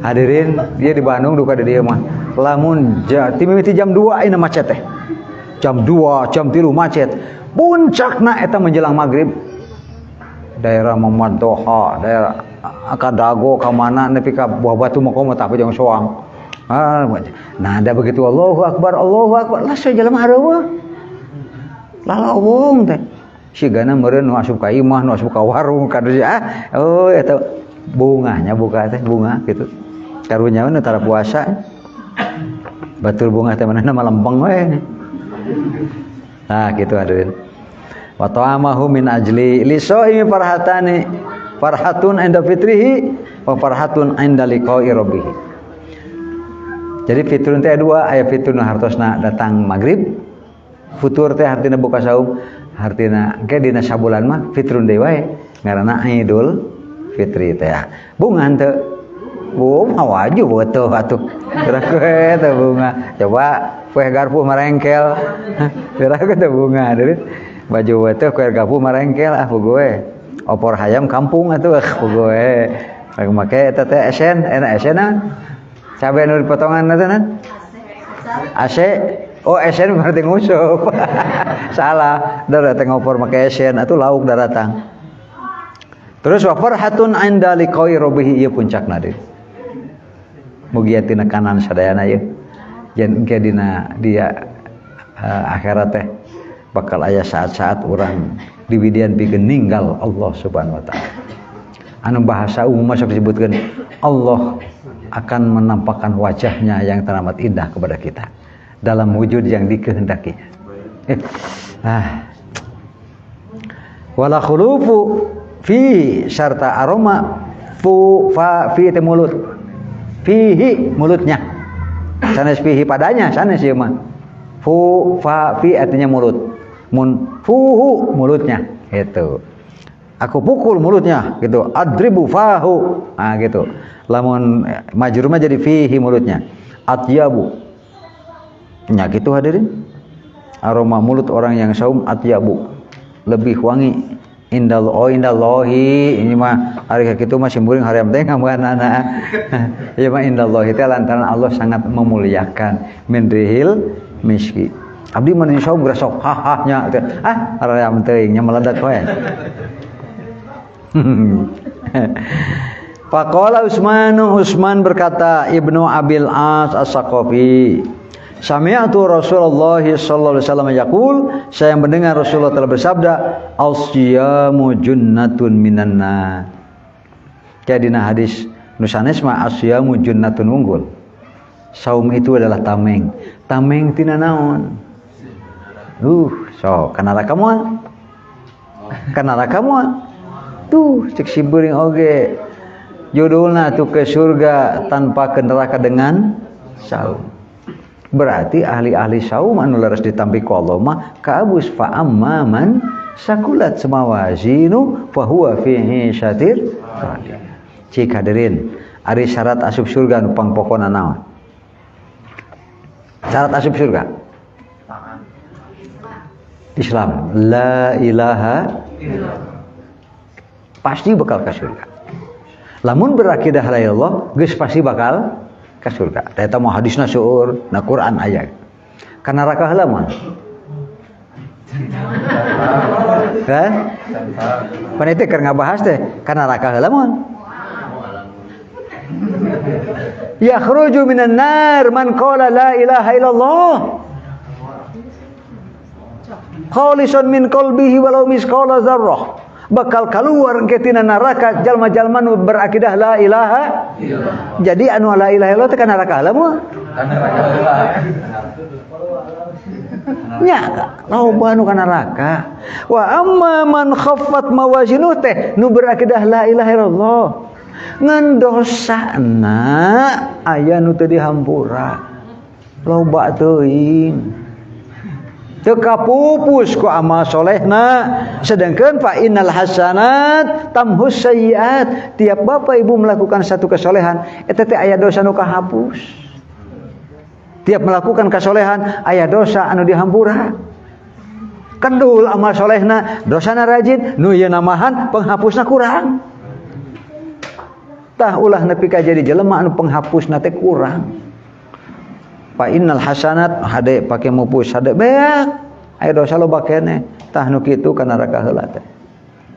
Hadirin dia di Bandung duka di dieu mah. Lamun mimiti jam 2 ayeuna macet teh. Jam 2, jam 3 macet. Puncakna eta menjelang maghrib. Daerah Muhammad Toha, daerah ka Dago ka mana nepi ka Buah Batu mah komo tapi jeung soang. Ah, nah ada begitu Allahu Akbar, Allahu Akbar. Lah sajelema areueuh. Lalawung teh. Sigana meureun nu asup ka imah, nu asup ka warung ka ah, oh eta bungahnya buka teh bunga gitu. Karunya mah tara puasa. Batur bunga teh manehna mah lempeng we. Nah gitu hadirin. Wa ta'amahu min ajli lisaimi farhatani farhatun inda fitrihi wa farhatun inda liqa'i rabbih. Jadi fitrun teh dua, aya fitrun hartosna datang maghrib, futur teh hartina buka saum, hartina engke dina sabulan mah fitrun deui wae ngaranna Idul Fitri teh. Bunga henteu. Bunga wajib betul atuh. Geura we teh bunga. Coba kue garpu marengkel. Geura teh bunga hadirin. Baju we teh kue garpu marengkel ah puguh we. Opor hayam kampung atuh ah puguh we. Make eta teh esen, enak esena. Cabe nu dipotongan eta na? AC. Oh esen berarti ngusup. Salah, dar teh ngopor make esen atuh lauk daratang. Terus wa farhatun inda liqa'i rabbih ieu puncakna deui. Mugia tina kanan sadayana ieu. Yen engke dina dia akhirat teh bakal aya saat-saat urang diwidian pikeun ninggal Allah Subhanahu wa taala. Anu bahasa umum mah sok disebutkeun Allah akan menampakkan wajahnya yang teramat indah kepada kita dalam wujud yang dikehendakinya. Wala khulufu fi sarta aroma fu fa fi teh mulut. Fihi mulutnya. Sanes fihi padanya, sanes ieu mah. Fu fa fi artinya mulut. Mun fuhu mulutnya gitu. Aku pukul mulutnya gitu. Adribu fahu. Nah gitu. Lamun majrur mah jadi fihi mulutnya. Atyabu. Nya gitu hadirin. Aroma mulut orang yang saum atyabu. Lebih wangi. Indal oh indallahi ini mah hari kitu mah simburing haream teh ngameunana. Ieu mah indallahi teh lantaran Allah sangat memuliakan min rihil miski. Abdi mah saum geus sok hahahnya ah haream teuing nya meledak we. Faqala Utsmanu, Utsman berkata, Ibnu Abil As As-Saqafi, sami'tu Rasulullah sallallahu alaihi wasallam yaqul, saya mendengar Rasulullah telah bersabda, as-siyamu junnatun minan nar. Kayak dina hadis nu sanes mah as-siyamu junnatun unggul. Saum itu adalah tameng. Tameng tina naon? So kanaraka moal? Kanaraka moal? Tuh cek si beuring oge. Judulna tuh ke surga tanpa ke neraka dengan saum. Berarti ahli-ahli saum anu leres ditampi ku Allah mah kaabus fa amma man sakulat mawazinu fa huwa fi 'isyatir radiyah. Cik hadirin, ari syarat asup surga nu pangpokona naon? Syarat asup surga Islam, la ilaha illallah. Pasti bakal ke surga. Lamun berakidah la ilallah geus pasti bakal ke surga. Eta mah hadisna seueur, na Quran aya. Ka neraka heula mah. Hah? Pan itu keur ngabahas teh ka neraka heula mah. Yakhruju minan nar man qala la ilaha illallah. Khalisan min qalbihi walau misqala dzarrah. Bakal keluar ke tina neraka jalma-jalma nu berakidah la ilaha illallah. Jadi anu la ilaha illallah teh ka neraka heula mah. Ka neraka heula. Nya loba nu ka neraka. Wa amma man khaffat mawazinuh teh nu berakidah la ilaha illallah. Ngan dosana aya nu teu dihampura. Loba teuing. Teu kapupus ku amal solehna. Sedangkan fa innal hasanat tamhus sayyiat. Tiap bapak ibu melakukan satu kesolehan eta teh aya dosa nu kahapus. Tiap melakukan kesolehan aya dosa anu dihampura. Kendul amal solehna, dosana rajin, nu ieu namahan penghapusna kurang. Tah ulah nepi ka jadi jelema anu penghapusna teh kurang. Fa innal hasanat hade pake mupus hade beak aya dosa loba keneh tah nu kitu ka neraka heula teh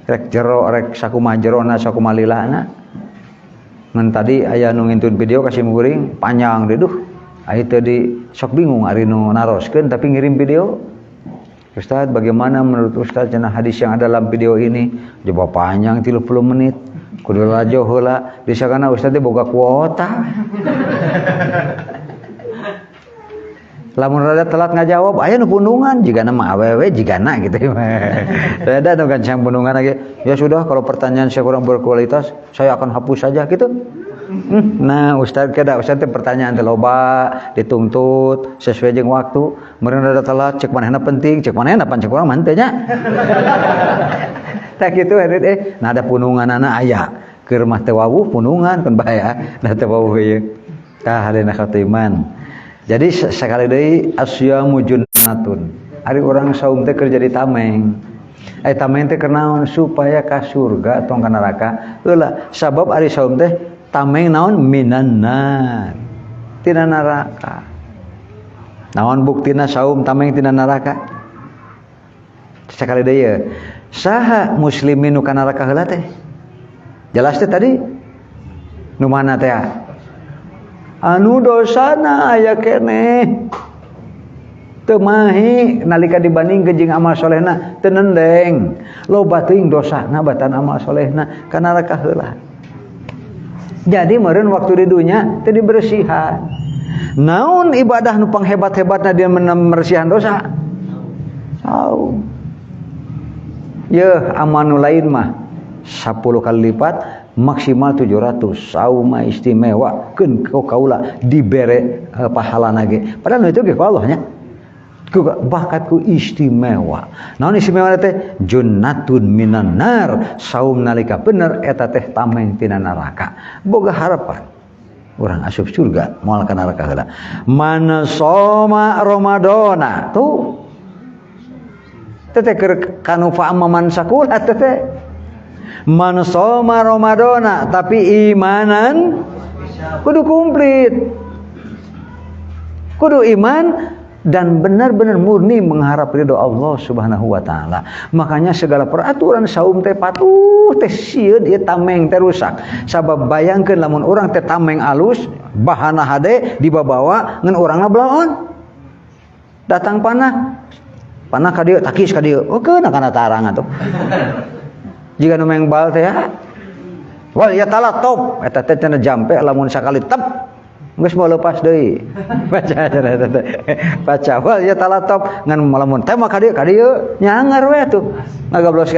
rek jero rek sakumaha jerona sakumaha lilana. Ngan tadi aya nu ngintun video ka simkuring panjang deui duh aya teu di sok bingung ari nu naroskeun tapi ngirim video. Ustaz, bagaimana menurut Ustaz cenah hadis yang ada dalam video ini? Coba panjang 30 menit. Kudu lajo heula disakana Ustaz teh boga kuota. Lamun rada telat ngajawab aya nu pundungan jigana mah awewe jigana gitu. Rada nu gancang pundungan lagi. Ya sudah kalau pertanyaan saya kurang berkualitas saya akan hapus saja gitu. Nah Ustaz kada Ustaz teh pertanyaan teh loba dituntut sesuai jeung waktu. Meureun rada telat cek manehna penting cek manehna pan cek urang mah henteu nya. Tah kitu nah ada pundunganana aya. Keur mah teu wawuh pundungan kan bahaya da teu wawuh ieu. Tah hadena khatiman. Jadi sekali deui asyamu junnatun. Ari urang saum teh keur jadi tameng. Tameng teh keur naon supaya ka surga tong ka neraka. Heula sabab ari saum teh tameng naon minan nar. Tina neraka. Naon buktina saum tameng tina neraka? Sekali deui ye. Saha muslimin nu ka neraka heula teh? Jelas teh tadi? Nu mana teh? Anu dosana aya keneh teu mahi nalika dibandingkeun jeung amal solehna teu nendeng loba teuing dosana batan amal solehna ka neraka heula. Jadi meureun waktu di dunya teu dibersihan. Naon ibadah nu panghebat-hebatna dia membersihan dosa? Saum. Yeuh amal nu lain mah 10 kali lipat maksimal 700. Saum mah istimewa keun ku kaula dibere pahala ge. Padahal itu ge ku Allah nya. Bakatku istimewa. Naon istimewa teh? Junnatun minan nar. Saum nalika bener eta teh tameng tina neraka. Boga harapan urang asup surga moal ka neraka heula. Man soma Ramadana tuh teteh keur kanu fa amman sakulat teteh. Man soma Ramadana tapi imanan kudu komplit. Kudu iman dan benar-benar murni mengharap ridho Allah Subhanahu wa taala. Makanya segala peraturan saum teh patuh teh sieun ieu tameng teh rusak. Sabab bayangkeun lamun urang teh tameng alus, bahana hade dibabawa ngan urangna belaon. Datang panah. Panah ka dieu takis ka dieu. Oh keuna kana tarang atuh. Jika nu maeng bal teh ya. Wal ya tala top eta teh cenah jampe lamun sakali tep geus mau lepas deui. Baca cenah eta teh. Baca wal ya tala top ngan lamun teh mah ka dieu nyangar we atuh. Ngagablos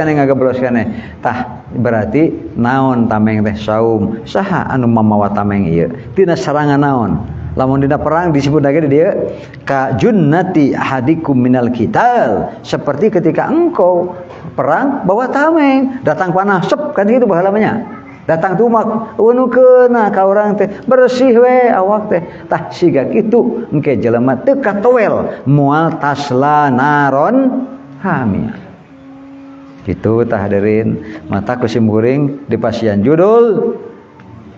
keneh. Tah Berarti naon tameng teh saum? Saha anu mamawa tameng ieu? Tina serangan naon? Lamun dina perang disebut lagi di dieu ka junnati ahadikum minal qital, seperti ketika engkau perang bawa tameng, datang panah sep kan gitu baheula mah nya. Datang tumak nu keuna ka urang teh bersih we awak teh. Tah siga kitu engke jelema teu katoel moal tasla naron hamia. Gitu tah hadirin, mata ku simkuring di pasian judul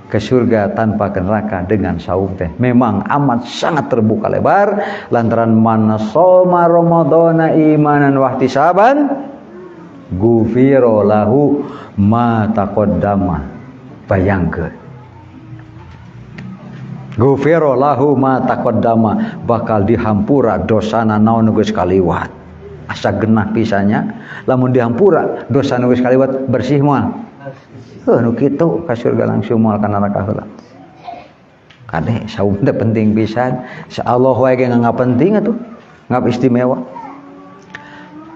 ke surga tanpa ke neraka dengan saum teh memang amat sangat terbuka lebar lantaran man shoma ramadhana imanan wahtisaban gufiro lahu ma taqaddama. Bayangkeun gufiro lahu ma taqaddama, bakal dihampura dosana naon nu geus kaliwat. Asa genah pisannya lamun dihampura dosa nu geus kaliwat bersih moal. Heuh nu kitu ka surga langsung moal ka neraka heula. Kade saum teh penting pisan. Allah wae ge nganggap penting atuh, nganggap istimewa.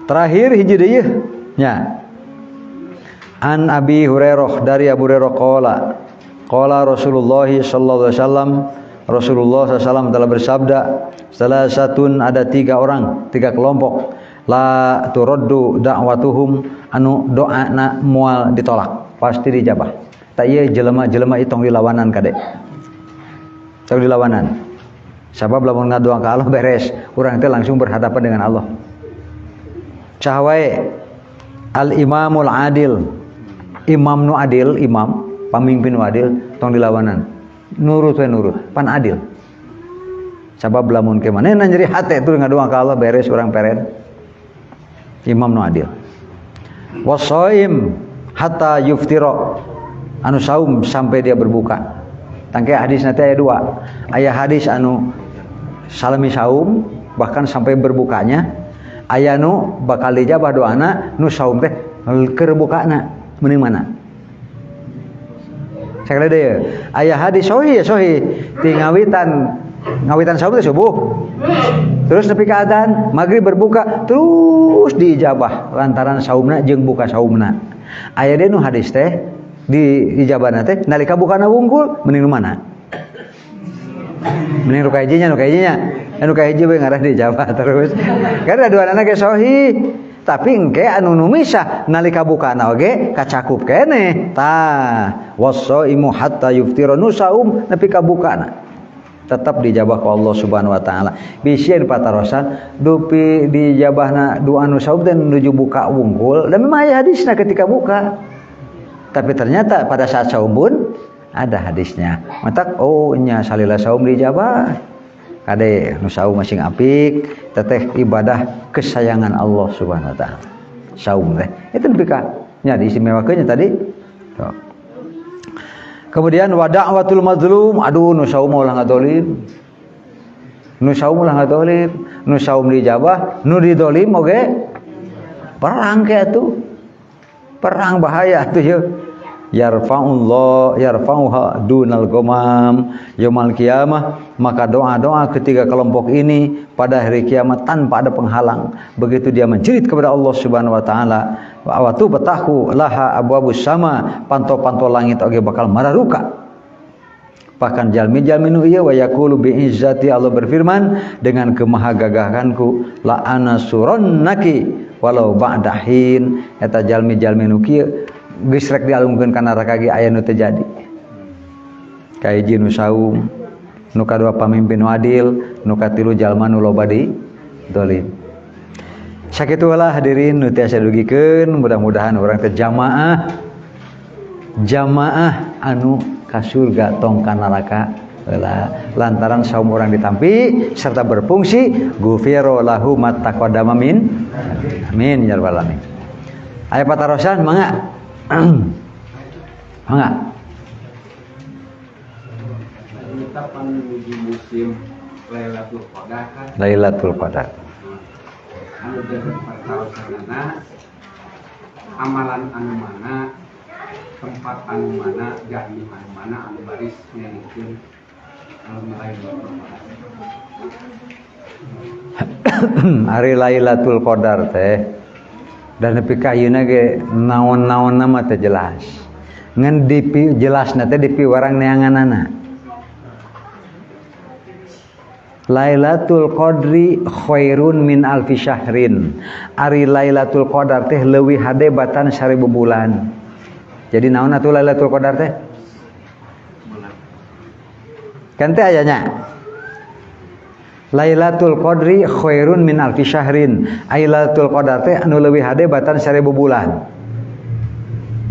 Terakhir hiji deui nya. An Abi Hurairah, dari Abu Hurairah qala qala Rasulullah sallallahu alaihi wasallam, Rasulullah sallallahu alaihi wasallam telah bersabda, salah satun ada tiga orang, tiga kelompok, la turaddu da'watuhum, anu doana moal ditolak, pasti dijabah. Tak ieu jelema-jelema itong dilawanan kade. Tong dilawanan. Sabab lamun ngadoa ka Allah beres, urang teh langsung berhadapan dengan Allah. Saha wae? Al imamul adil. Imam nu adil, imam, pamimpin nu adil, tong dilawanan. Nurut we nurut, pan adil. Sabab lamun ke manehna nyeri hate tuh ngadoa ka Allah beres urang peren. Imam nu adil. Wasaim hatta yuftira, anu saum sampai dia berbuka. Tangke hadis nanti aya dua. Aya hadis anu salami saum bahkan sampai berbukanya. Aya nu bakal dijabah doana nu saum teh keur bukana. Mending mana? Sekali deui. Aya hadis sahih sahih ti ngawitan, ngawitan saum teh subuh. Terus nepi ka adzan maghrib berbuka terus diijabah lantaran saumna jeung buka saumna. Aya deui nu hadis teh di ijabahna teh nalika bukana wungkul, mending nu mana? Mending nu kahiji nya, nu kahiji nya. Anu kahiji we ngarah dijabah terus. Karena duanana ge sahih. Tapi engke anu nu misah nalika bukana oge kacakup keneh. Tah, wasaimu hatta yuftira, nu saum nepi ka bukana. Tetap dijabah ku Allah Subhanahu wa taala. Bisi patarosan dupi dijabahna doa nu saum teh nuju buka wungkul, dan memang aya hadisna ketika buka. Tapi ternyata pada saat saum pun ada hadisnya. Matak oh nya salila saum dijabah. Kade nu saum masing apik, teteh ibadah kesayangan Allah Subhanahu wa taala. Saum teh itu nepi ka nya diistimewakeun tadi. Tuh. Kemudian wa da'watul mazlum, aduh nu saum ulah ngadolim. Nu saum ulah ngadolim, nu saum dijabah, nu didolim oge perang ke atuh. Perang bahaya atuh yeuh. Yarfa'ullah yarfa'uha dunal ghamam yaumal qiyamah, maka doa-doa ketiga kelompok ini pada hari kiamat tanpa ada penghalang. Begitu dia menjerit kepada Allah Subhanahu wa taala, wa tu batahu laha abwabus sama, panto-panto langit oge bakal mararuka. Bahkan jalmi-jalmi nu ieu wa yaqulu bi izzati, Allah berfirman dengan kemahagagahanku la ana surannaki walau ba'da hin, eta jalmi-jalmi nu kieu geus rek dialungkeun ka neraka ge aya nu teu jadi. Kahiji nu saum, nu kadua pamimpin nu adil, nu katilu jalma nu loba di dolim. Sakitu lah hadirin nu tiasa dugikeun, mudah-mudahan urang teh jamaah jamaah anu ka surga tong ka neraka heula lantaran saum urang ditampi serta berfungsi gufiro lahu ma taqaddama min. Amin ya rabbal alamin. Aya patarosan mangga. Mangga. Kita menuju musim Lailatul Qadar kan. Lailatul Qadar. Anu jadi patarosanana amalan anu mana, tempat anu mana, jami anu mana anu baris ngeukeun anu Lailatul Qadar. Hari Lailatul Qadar teh Dan nepi ka ayeuna ge naon-naonna mah teu jelas. Ngan dipi jelasna teh dipiwarang neanganana. Lailatul Qadri khairun min alfi syahrin. Ari Lailatul Qadar teh leuwih hade batan 1000 bulan. Jadi naon atuh Lailatul Qadar teh? Kan teh ayanya. Lailatul Qadri khairun min alfi syahrin. Lailatul Qadar teh anu leuwih hade batan 1000 bulan.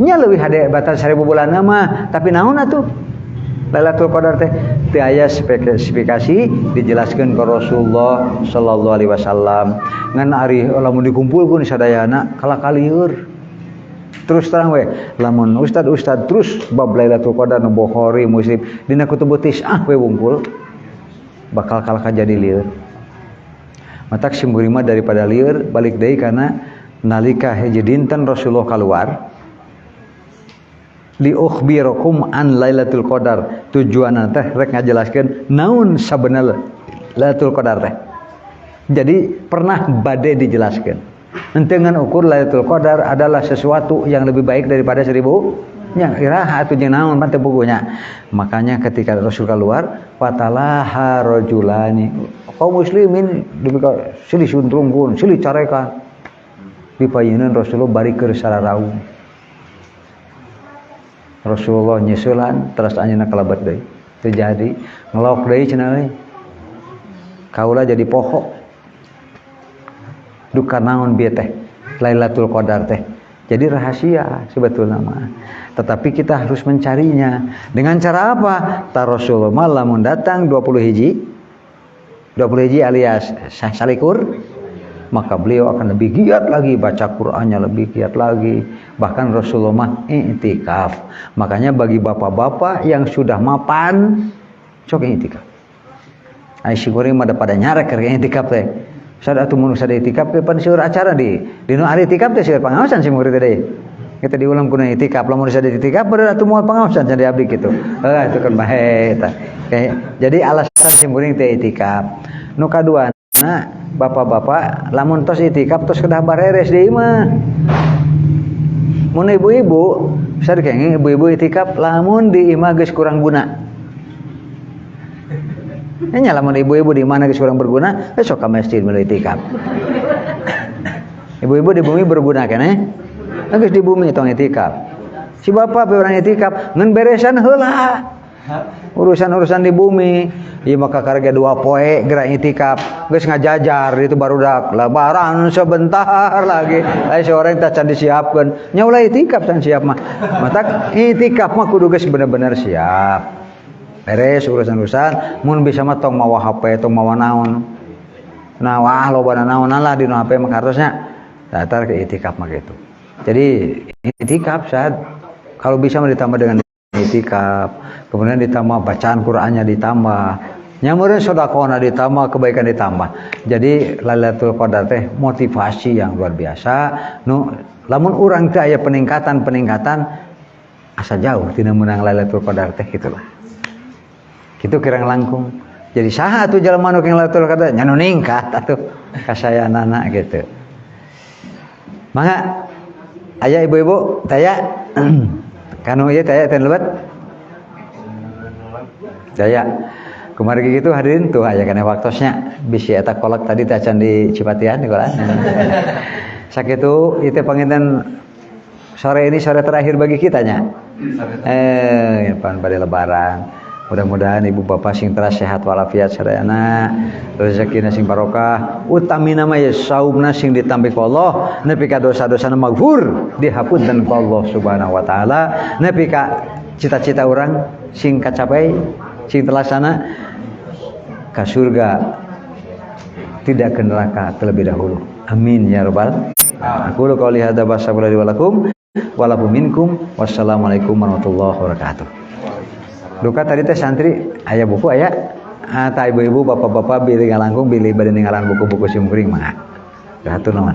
Nya leuwih hade batan 1000 bulan mah, tapi naon atuh? Lailatul Qadar teh teu aya spesifikasi dijelaskeun ku Rasulullah sallallahu alaihi wasallam. Ngan ari lamun dikumpulkeun sadayana kalah kalieur. Terus terang we, lamun ustad-ustad terus bab Lailatul Qadar nu Bukhari, Muslim dina kutub tis'ah we wungkul bakal kalah jadi lieur. Matak simkuring mah daripada lieur balik deui kana nalika hiji dinten Rasulullah kaluar liukhbirakum an Lailatul Qadar, tujuanna teh rek ngajelaskeun naon sabenerna Lailatul Qadar teh. Jadi pernah bade dijelaskeun. Henteu ngan ukur Lailatul Qadar adalah sesuatu yang lebih baik daripada 1000 nya iraha atuh jeung naon pan teu puguhnya. Makanya ketika Rasul keluar fatalaha rajulani kaum muslimin dipika silih suntrungkun silih carekan dipayeuneun Rasulullah bari keur sararaung. Rasulullah nyusulan terus anjeunna kalebet deui teu jadi ngelok deui cenah euy kaula jadi poho duka naon bieu teh Lailatul Qadar teh. Jadi rahasia sebetulnya mah, tetapi kita harus mencarinya dengan cara apa? Ta Rasulullah mah lamun datang 20 hiji alias salikur, maka beliau akan lebih giat lagi baca Qur'annya, lebih giat lagi. Bahkan Rasulullah mah i'tikaf. Makanya bagi bapak-bapak yang sudah mapan sok i'tikaf. Ai si goreng mah pada nyarek keur i'tikaf teh. Sad atuh mun sada i'tikaf teh pan seueur acara di nu ari i'tikaf teh seueur pangaosan si murid teh. Kita diulang kuna i'tikaf, lamun sada i'tikaf baru atuh moal pangaosan jadi abdi kitu. Heuh itu kan bae eta. Jadi alasan si murid teh i'tikaf. Nu kadua nah, bapak-bapak lamun tos itikaf tos kedah bareres di imah. Mun ibu-ibu, bisa dikenging ibu-ibu itikaf lamun di imah geus kurang guna. Nya lamun ibu-ibu di imah geus kurang berguna, sok ka masjid meuli itikaf. Ibu-ibu di bumi berguna keneh. Geus di bumi tong itikaf. Si bapak be urang itikaf ngan beresan heula. Urusan-urusan di bumi, ieu maka karga 2 poe gerak itikaf, geus ngajajar itu barudak lebaran sebentar lagi. Ai sore teh can disiapkeun. Nya ulah itikaf can siap mah. Matak itikaf mah kudu geus bener-bener siap. Beres urusan-urusan, mun bisa mah tong mawa HP, tong mawa naon. Nah, wah loba naonan lah di HP mah kartosnya. Datar ke itikaf mah gitu. Jadi itikaf saat kalau bisa mah ditambah dengan itikaf, kemudian ditambah bacaan Qur'annya ditambah, nyamureun sedekahna ditambah, kebaikan ditambah. Jadi Lailatul Qadar teh motivasi yang luar biasa. Nu lamun urang teh aya peningkatan-peningkatan asa jauh tina meunang Lailatul Qadar teh gitulah. Kitu kirang langkung. Jadi saha atuh jalma nu Lailatul Qadar nya nu ningkat atuh kasayanana gitu. Mangga aya ibu-ibu taya kanu ieu taya teh lebet daya kemarin gitu hadirin tuh aya kana waktosnya bisi eta kolak tadi teh acan di Cipatian di kolan. Sakitu ieu teh panginten sore ini sore terakhir bagi kita nya. Pan bade lebaran. Mudah-mudahan ibu bapak sing teras sehat walafiat sadayana, rezekina sing barokah, utamina mah ye saumna sing ditampi ku Allah, nepi ka dosa-dosana maghfur, dihapunten ku Allah Subhanahu wa taala, nepi ka cita-cita urang sing kacapai, sing terlaksana ka surga, tidak ke neraka terlebih dahulu. Amin ya rabbal. Aku qouli hadza wa astaghfirullahi wa lakum wa lakum minkum. Wassalamualaikum warahmatullahi wabarakatuh. Duka tadi teh santri aya buku aya ta ibu-ibu bapak-bapak bilih ngalangkung bilih bade ninggalan buku-buku simkuring mah. Hatur nuhun.